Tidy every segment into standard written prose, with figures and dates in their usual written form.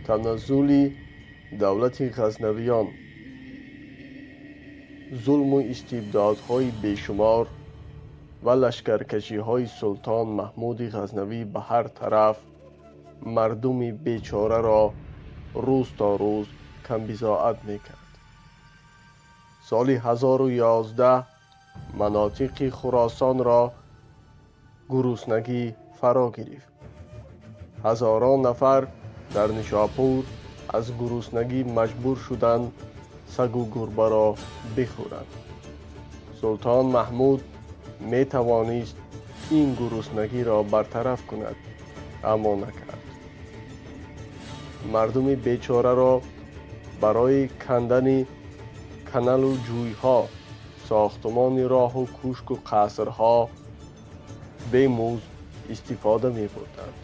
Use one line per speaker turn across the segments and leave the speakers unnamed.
Таназзули давлати Ғазнавиён, зулму истибдодҳои бешумор ва лашкаркашиҳои султон Маҳмуди Ғазнавӣ ба ҳар тараф мардуми бечораро рӯз то рӯз камбизоат мекард. Соли 1011 манотиқи Хуросонро гуруснагӣ фаро гирифт. Ҳазорон нафар дар Нишопур аз гуруснагӣ маҷбур шуданд сагу гурбаро бихӯранд. Султон Маҳмуд метавонист ин гуруснагиро бартараф кунад, аммо накард. Мардуми бечораро барои кандани каналу ҷӯйҳо, сохтмони роҳу кӯшку қасрҳо бемузд истифода мебурданд.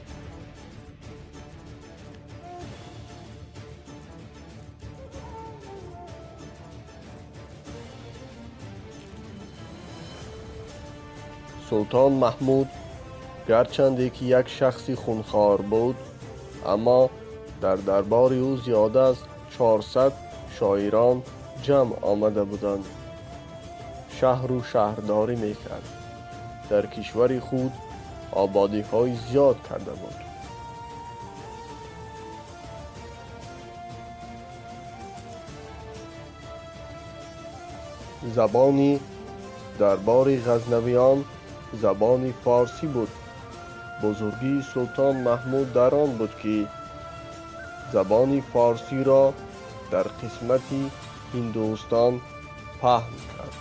Султон Маҳмуд гарчанде ки як шахси хунхор буд, аммо дар дарбори ӯ зиёда аз 400 шоирон ҷамъ омада буданд. Шаҳру шаҳрдорӣ мекард. Дар кишвари худ ободиҳои зиёд карда буд. Забони дарбори Ғазнавиён забони форсӣ буд. Бузургии султон Маҳмуд дар он буд, ки забони форсиро дар қисмати Ҳиндустон паҳн кард.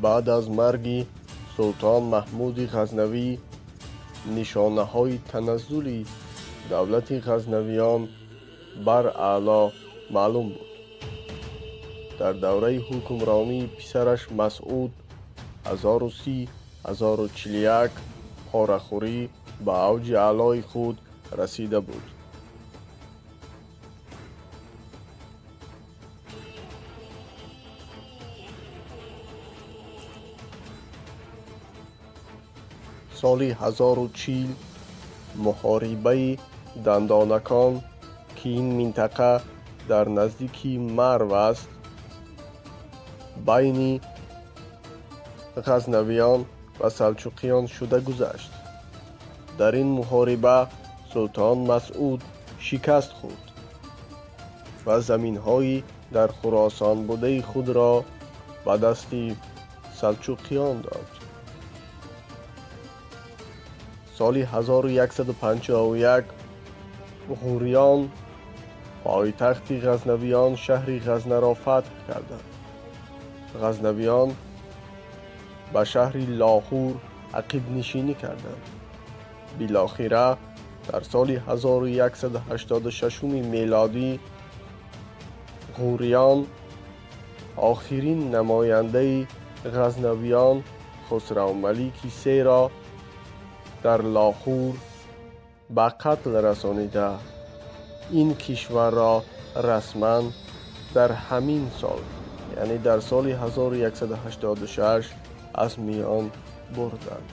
Баъд аз марги султон Маҳмуди Ғазнавӣ нишонаҳои таназзули давлати Ғазнавиён бар аъло маълум буд. Дар давраи ҳукмронии писараш Масъуд 1030-1041 порахӯрӣ ба авҷи аълои худ расида буд. Соли 1040 муҳорибаи Дандонакон, ки ин минтақа дар наздики Марв аст, байни ғазнавиён ва салчуқиён шуда гузашт. Дар ин муҳориба султон Масъуд шикаст хӯрд ва заминҳои дар Хуросон будаи худро ба дасти салчуқиён дод. Соли 1151 ғуриён пойтахти ғазнавиён, шаҳри Ғазнаро фатҳ карданд. Ғазнавиён ба шаҳри Лоҳур ақибнишинӣ карданд. Билохира дар соли 1186 мелодӣ ғуриён охирин намояндаи ғазнавиён, Хусравмалики Серо дар Лоҳур ба қатл расонида, ин кишварро расман дар ҳамин сол, яъне дар соли 1186 аз миён бурданд.